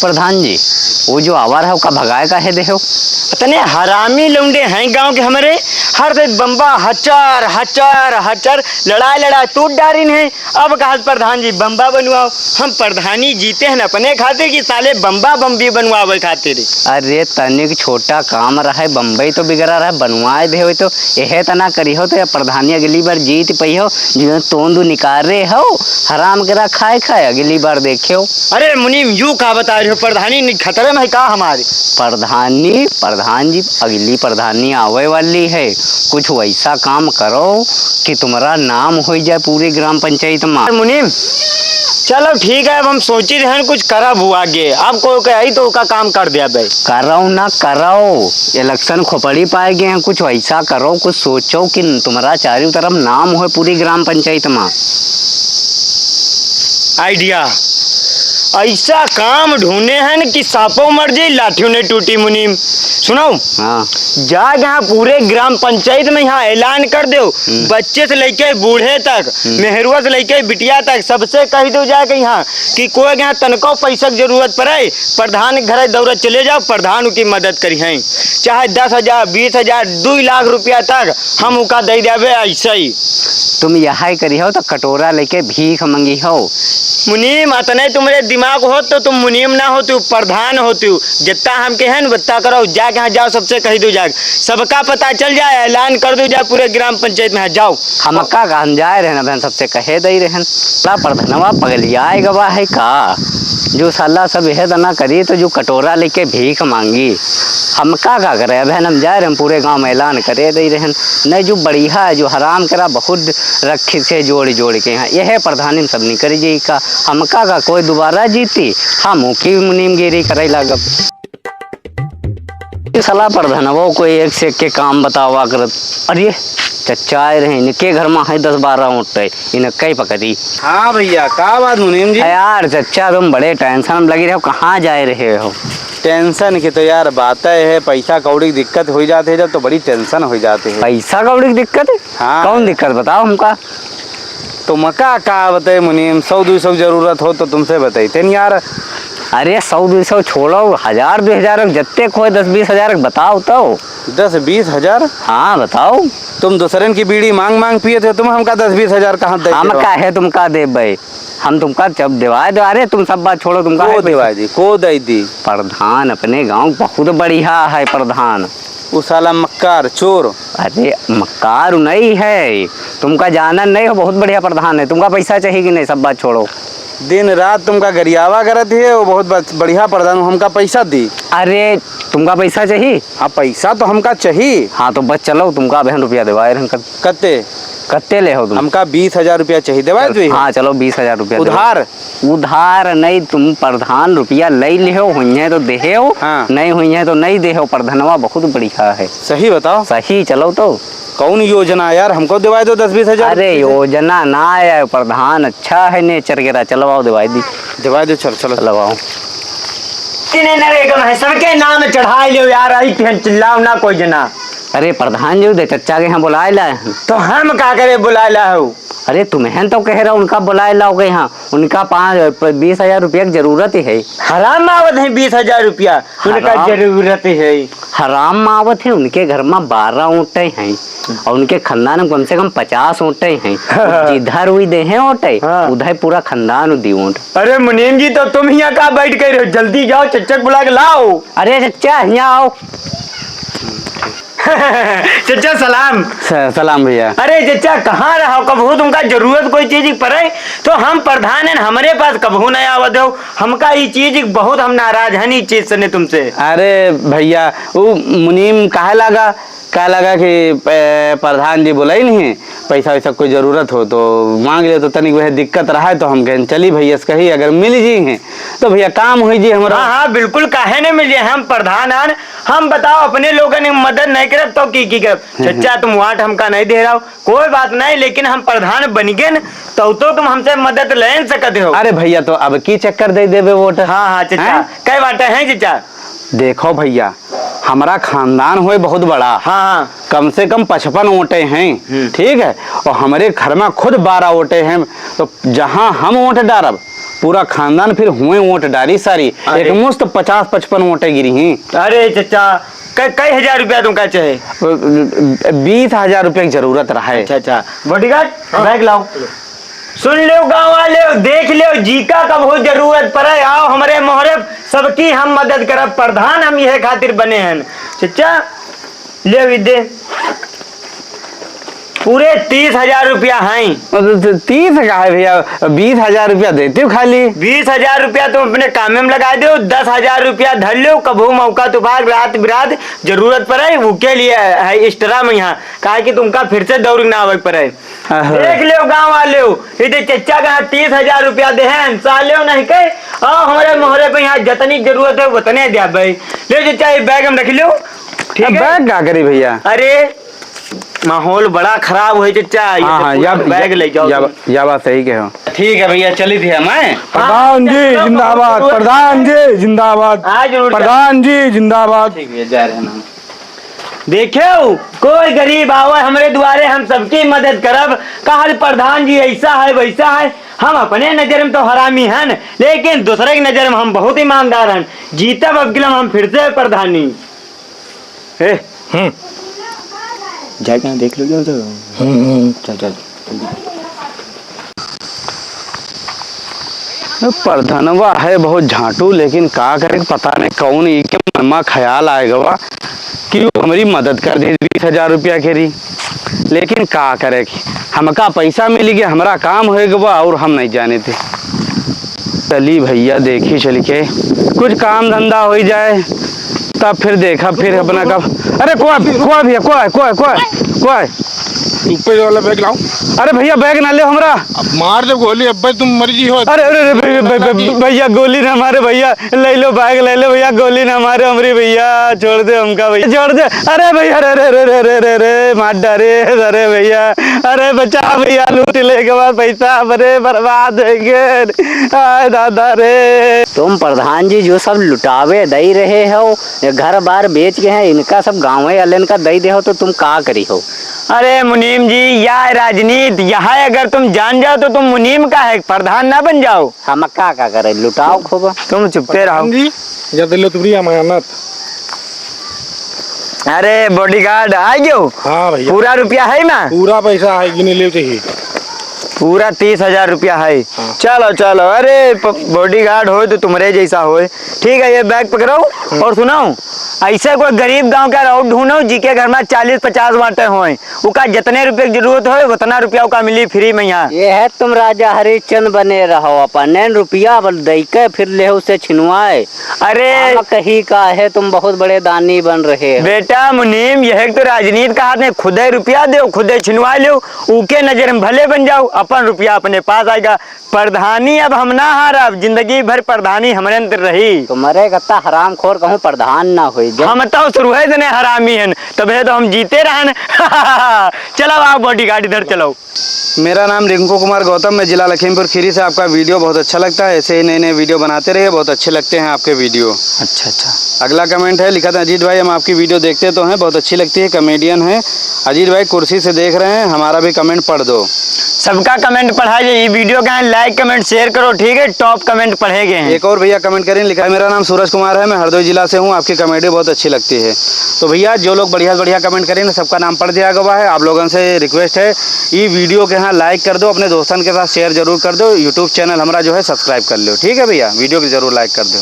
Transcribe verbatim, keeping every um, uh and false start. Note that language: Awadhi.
प्रधान जी, वो जो आवा रहा, ओका भगाए काहे देहो? इतने हरामी लौंडे हैं गांव के हमरे, हर से बम्बा हचर, हचर, हचर, लड़ाई, लड़ाई, टूट डारिन है। अब कहत प्रधान जी बम्बा बनवाओ। हम प्रधानी जीते हैं अपने खातिर कि साले बम्बा बम्बी बनवावे खातिर? अरे तनिक छोटा काम रहे, बम्बई तो बिगड़ा रहे, बनवाए देहो तो यह तना करिहो तो या प्रधानी अगली बार जीत पइहो, जो तोंदू निकारे हो, हराम करा खाए खाए, अगली बार देख्यो। अरे मुनीम, यू का बता रहे हो? प्रधानी नि-, खतरे में है का हमारे? प्रधानी, प्रधान जी, अगली प्रधानी आवे वाली है, कुछ वैसा काम करो कि तुम्हारा नाम हो जाए पूरी ग्राम पंचायत में। मुनीम, चलो ठीक है, अब हम सोची रहे हैं कुछ करब हुआ आगे, अब कोई कहे तो का काम कर दिया भाई। करो ना करो, इलेक्शन खोपड़ी पाए गए हैं, कुछ वैसा करो, कुछ सोचो कि तुम्हारा चारों तरफ नाम हो पूरी ग्राम पंचायत में। आइडिया, ऐसा काम ढूंढे हैं कि सांपो मर जाई, लाठियों नहीं टूटी मुनीम। सुनो, हाँ। जा यहाँ पूरे ग्राम पंचायत में यहाँ ऐलान कर दो, हम्म। बच्चे से लेके बूढ़े तक, हम्म। मेहरुआ से लेके बिटिया तक, सबसे कह दो जाके यहाँ कि कोई यहाँ तनको पैसा की जरूरत पड़े, प्रधान के घर दौड़त चले जाओ, प्रधान की मदद करी हैं, चाहे दस हजार, बीस हजार, दो लाख रुपया तक हम उका दे देबे ऐसे ही। तुम यही करी हो तो कटोरा लेके भीख मंगी हो। मुनीम, अतने तुम्हरे दिमाग होत तो तुम मुनीम ना होतू, प्रधान होतू। जितना हम कहेन, उतना करो। जाके यहाँ जाओ, सबसे कही दो जाके, सबका पता चल जाए, ऐलान कर दो जाए पूरे ग्राम पंचायत में। हाँ, जाओ। हमका का, हम जाए रहे ना बहन, सबसे कहे दे रहे हैं। साला प्रधनवा पगलियाए गवा है का? जो साला सब यह दना करी तो जो कटोरा लेके भीख मांगी। हमका का करे बहन, हम जाए रहे, हम पूरे गांव में ऐलान करे दे रहे हैं। नहीं, जो बढ़िया है, जो हराम करा बहुत रखी से जोड़ जोड़ के हैं, यह प्रधानी में सब नहीं करी जी का। हमका का कोई दोबारा जीती, हम की मुनीमगिरी करे लागब। ये साला प्रधनवो कोई एक से एक के काम बतावा करत। अरे चच्चा आए रहे, इनके घर में है दस बारह वोट है, इनके ही पकड़ी। हाँ भैया, का बात मुनीम जी? अरे यार चच्चा, तुम बड़े टेंशन में लगी रहो, कहाँ जाए रहे हो? टेंशन की तो यार बात है, पैसा कौड़ी की दिक्कत हो जाते है जब, तो बड़ी टेंशन हो जाती है। पैसा कौड़ी की दिक्कत है? हाँ। कौन दिक्कत बताओ हमका? तुमका का बताए मुनीम, सौ दो सौ जरूरत हो तो तुमसे बताइते न यार। अरे सौ दो सौ छोड़ो, हजार दो हजार जत्ते खोए, दस बीस हजार बताओ तो। दस बीस हजार? हाँ बताओ। तुम दूसरन की बीड़ी मांग मांग पिए थे, तुम हमका दस बीस हजार कहाँ दे हम रहे हो? काहे तुमका देबे? हम तुमका जब देवाए दो, अरे तुम सब बात छोड़ो, तुमका को है पैसा? देवाए दी, को दे दी? प्रधान अपने गांव बहुत बढ़िया है प्रधान। उ साला मक्कार, चोर। अरे, मक्कार नहीं है, तुमका जानन नहीं हो, बहुत बढ़िया प्रधान है। तुमका पैसा चाहिए कि नहीं, सब बात छोड़ो। दिन रात तुमका गरियावा करत है, वो बहुत बच-, बढ़िया प्रधान, हमका पैसा दी। अरे, तुमका पैसा चाहिए? हाँ, पैसा तो हमका चाहिए। हाँ, तो बस चलो, तुमका बहन रुपया देवाए रहन कब। कत्ते? कत्ते ले हो तुम? हमका बीस हजार रुपया चाहिए, देवाए चल, दो। हाँ, चलो, बीस हजार रुपया देवाए। उधार? उधार नहीं, तुम प्रधान रुपया ले लिहो, हुइहे तो देहो, हाँ। नहीं हुइहे तो नहीं देहो। प्रधनवा बहुत बढ़िया है। सही बताओ। सही, चलो तो। कौन योजना यार, हमको दिवाई दो दस बीस हजार अरे रुपये से। योजना ना आया है, प्रधान अच्छा है नेचर के रहा। चलो आओ, दिवाई दी। दिवाई दो, चल, चलो। चलो आओ। तिने नरेगा में सबके नाम चढ़ाई लियो यार, आई फिर चिल्लाओ ना कोई जना। अरे प्रधान जी, दे चच्चा के यहाँ बुलाए लाए हैं। तो हम का करे बुलाए लाए हो? अरे तुम्हें तो कह रहा, उनका बुलाए लाओ के यहाँ, उनका पाँच, बीस हजार रुपया की जरूरत ही है। हराम आवत है बीस हजार रुपया, उनका हराम। जरूरत है। हराम आवत है, उनके घर में बारह ओटे हैं और उनके खानदान में कम से कम पचास ओटे हैं। जिधर हुई दे हैं ओटे, हाँ। उधर पूरा खानदान दी ओट। अरे मुनीम जी, तो तुम यहाँ का बैठ कर रहे हो? जल्दी जाओ, चच्चा को बुला के लाओ। अरे चच्चा, यहाँ आओ। चच्चा सलाम। स-, सलाम भैया। अरे चच्चा, कहाँ रहो? कबहू तुमका जरूरत कोई चीज की पड़े तो हम प्रधान हैं, हमरे पास कबहू नहीं आवत हो। हमका ई चीज की बहुत हम नाराज हैं, ई चीज से ने तुमसे। अरे भैया, उ मुनीम काहे लागा, का लगा कि, ए, प्रधान जी बोला ही नहीं, पैसा वैसा कोई जरूरत हो तो मांग ले, तो तनिक वह दिक्कत रहा है, तो हम कहें चली भैया से कही अगर मिल जी हैं तो भैया काम हुई जी हमारा। हाँ, हाँ, बिल्कुल, काहे नहीं मिल जाए, हम प्रधान आन, हम बताओ अपने लोगन की मदद नहीं करब तो की, की करब? हम्म, हम्म। चच्चा तुम वाट हमका नहीं दे रहा हो, कोई बात नहीं, लेकिन हम प्रधान बन गए न, तो, तो तुम हमसे मदद ले न सकते हो। अरे भैया, तो अब की चक्कर दे देबे वोट? हाँ, हाँ, चच्चा, हैं? कई बातें हैं चच्चा। देखो भैया, हमारा खानदान होए बहुत बड़ा, हाँ, हाँ। कम से कम पचपन वोटे हैं, हम्म। ठीक है, और हमारे घर में खुद बारह वोटे हैं, तो जहाँ हम वोट डारब, पूरा खानदान फिर हुए वोट डारी सारी, अरे। एक मुश्त पचास पचपन वोटे गिरी ही। अरे चचा, कै, कै हजार रुपया तुमका चाहे? बीस हजार रुपया की जरूरत रहा है। अच्छा, अच्छा। Bodyguard, हाँ। Bag लाओ। सुन लेव गाँव वाले, देख लेव, जीका कबहू जरूरत पड़े, आओ हमरे मोहरे, सबकी हम मदद करब, प्रधान हम यह खातिर बने हन। चचा, लेव ई दे। पूरे तीस हजार रुपया हैं। अरे, तो तीस का है भैया, बीस हजार रुपया देते हो खाली। बीस हजार रुपया तुम अपने कामे में लगा दो, दस हजार रुपया धर लो, कबहू मौका तुफान, रात बिरात जरूरत पड़े, उके लिए है extra में यहाँ, काहे कि तुमका फिर से दौड़ ना आवे के पड़े। आहा। देख लेव गाँव वाले हो, इधर चचा का यहाँ तीस हजार रुपया देहन, साले हो नहीं कहे, आओ हमरे मोहरे पे यहाँ जतनी जरूरत है, उतने द्या भाई। ले चचा, ये bag हम रख लो, ठीक है? Bag का करी भैया? अरे, माहौल बड़ा खराब है चचा, ये हाँ, सब हाँ, पूरा या, bag या, ले जाओ या, तुम। या बात सही कहे हो। ठीक है भैया, चली थी हम, हैं? प्रधान जी हाँ, जिंदाबाद, जरूर। प्रधान जी जिंदाबाद, हाँ, जरूर, प्रधान जी जिंदाबाद। ठीक है, जा रहे हैं हम। देखेउ, कोई गरीब आवे हमरे दुआरे, हम सबकी मदद करब। कहल प्रधान जी ऐसा है, वैसा है। हम अपने नजर में तो हरामी हन, लेकिन दूसरे की नजर में हम बहुत ईमानदार हन। जीतब अब गिलम हम फिर से प्रधानी। ए, हम्म। जाके यहाँ देख लो, जाओ, जाओ। हम्म, हम्म। चल, चल। प्रधानवा है बहुत झांटू, लेकिन का करे, पता नहीं कौन इके मन मा ख्याल आए गवा कि वो हमरी मदद कर दे बीस हजार रुपया के री। लेकिन का करे, हमका पैसा मिल गया, हमरा काम होए गवा और हम नहीं जाने थे। चली भैया, देखी चल के कुछ काम धंधा हो जाए, तब फिर देखा, फिर अपना कब। अरे कोआ, कोआ भैया, कोआ, कोआ, कोआ, कोआ। ऊपर वाला bag लाओ। अरे भैया, bag ना ले हमरा। अब मार दे गोली, अब भाई तुम मर जी हो। अरे, अरे, अरे, भैया, भैया, भैया, भैया, गोली ना मारे भैया, ले लो bag, ले लो भैया, गोली ना मारे हमरी भैया, छोड़ दे हमका भैया, छोड़ दे। अरे भैया, अरे, अरे, मार डारे, अरे भैया, अरे बचा भैया, लूट लेके बाद पैसा हमरे बर्बाद होइगे। आय दादा रे। तुम प्रधान जी जो सब लुटावे दई रहे हो, ये घर बार बेच के हैं, इनका सब गाँवे वाले इनका दई दे हो तो तुम का करी हो? अरे मुनीम जी, यह है राजनीति, यह है, अगर तुम जान जाओ तो तुम मुनीम का है, प्रधान ना बन जाओ। हम का, का करे, लुटाओ खूब। तुम चुप्पे रहो। प्रधान जी, या दे लो तुम्हारी अमानत। अरे bodyguard, आ गयो? हाँ भैया। पूरा रुपया है ना? पूरा पैसा है, गिने ले चाहिए। पूरा तीस हजार रुपया है। हाँ। चलो, चलो, अरे प-, bodyguard होए तो तुम्हरे जैसा होए। ठीक है, ये bag पकड़ो हम्म। और सुनो, ऐसे कोई गरीब गांव का रहो ढूंढो, जिके घर में चालीस पचास बाटे होए, उका जितने रुपये की जरूरत होए, उतना रुपया उका मिली free में यहाँ। ये है तुम राजा हरिश्चंद्र बने रहो, अपन रुपया बल दई के फिर ले उसे छिनवाए। अरे हम कही का है, तुम बहुत बड़े दानी बन रहे हो। बेटा मुनीम, यह तो राजनीति का हाथ में, खुदे रुपया दो, खुदे छिनवा लो, उके नजर में भले बन जाओ, अपन रुपया अपने पास आएगा। प्रधानी अब हम ना हारब, जिंदगी भर प्रधानी हमरे अंदर रही। तुम्हारे गत्ता हरामखोर कहूँ प्रधान ना होई गए। हम तो शुरू है जने हरामी हन, तबे तो हम जीते रहन। चलो आओ bodyguard इधर चलो। मेरा नाम रिंकू कुमार गौतम, मैं जिला लखीमपुर खीरी से। आपका video बहुत अच्छा लगता है, ऐसे ही नए नए video बनाते रहिए, बहुत अच्छे लगते हैं आपके video। अच्छा, अच्छा। अगला comment है, लिखा था, "अजीत भाई, हम आपकी video देखते तो हैं, बहुत अच्छी लगती है, comedian हैं। अजीत भाई कुर्सी से देख रहे हैं, हमारा भी comment पढ़ दो।" सबका comment पढ़ा जाए, ये video का है, like, comment, share करो, ठीक है, top comment पढ़े गए हैं। एक और भैया comment करें, लिखा है, "मेरा नाम सूरज कुमार है, मैं हरदोई जिला से हूँ, आपकी comedy बहुत अच्छी लगती है।" तो भैया जो लोग बढ़िया से बढ़िया comment करें ना, सबका नाम पढ़ दिया गवा है। आप लोगन से request है, ई video के यहाँ like कर दो, अपने दोस्तन के साथ share जरूर कर दो, YouTube channel हमारा जो है subscribe कर लो, ठीक है भैया, video के जरूर like कर दो।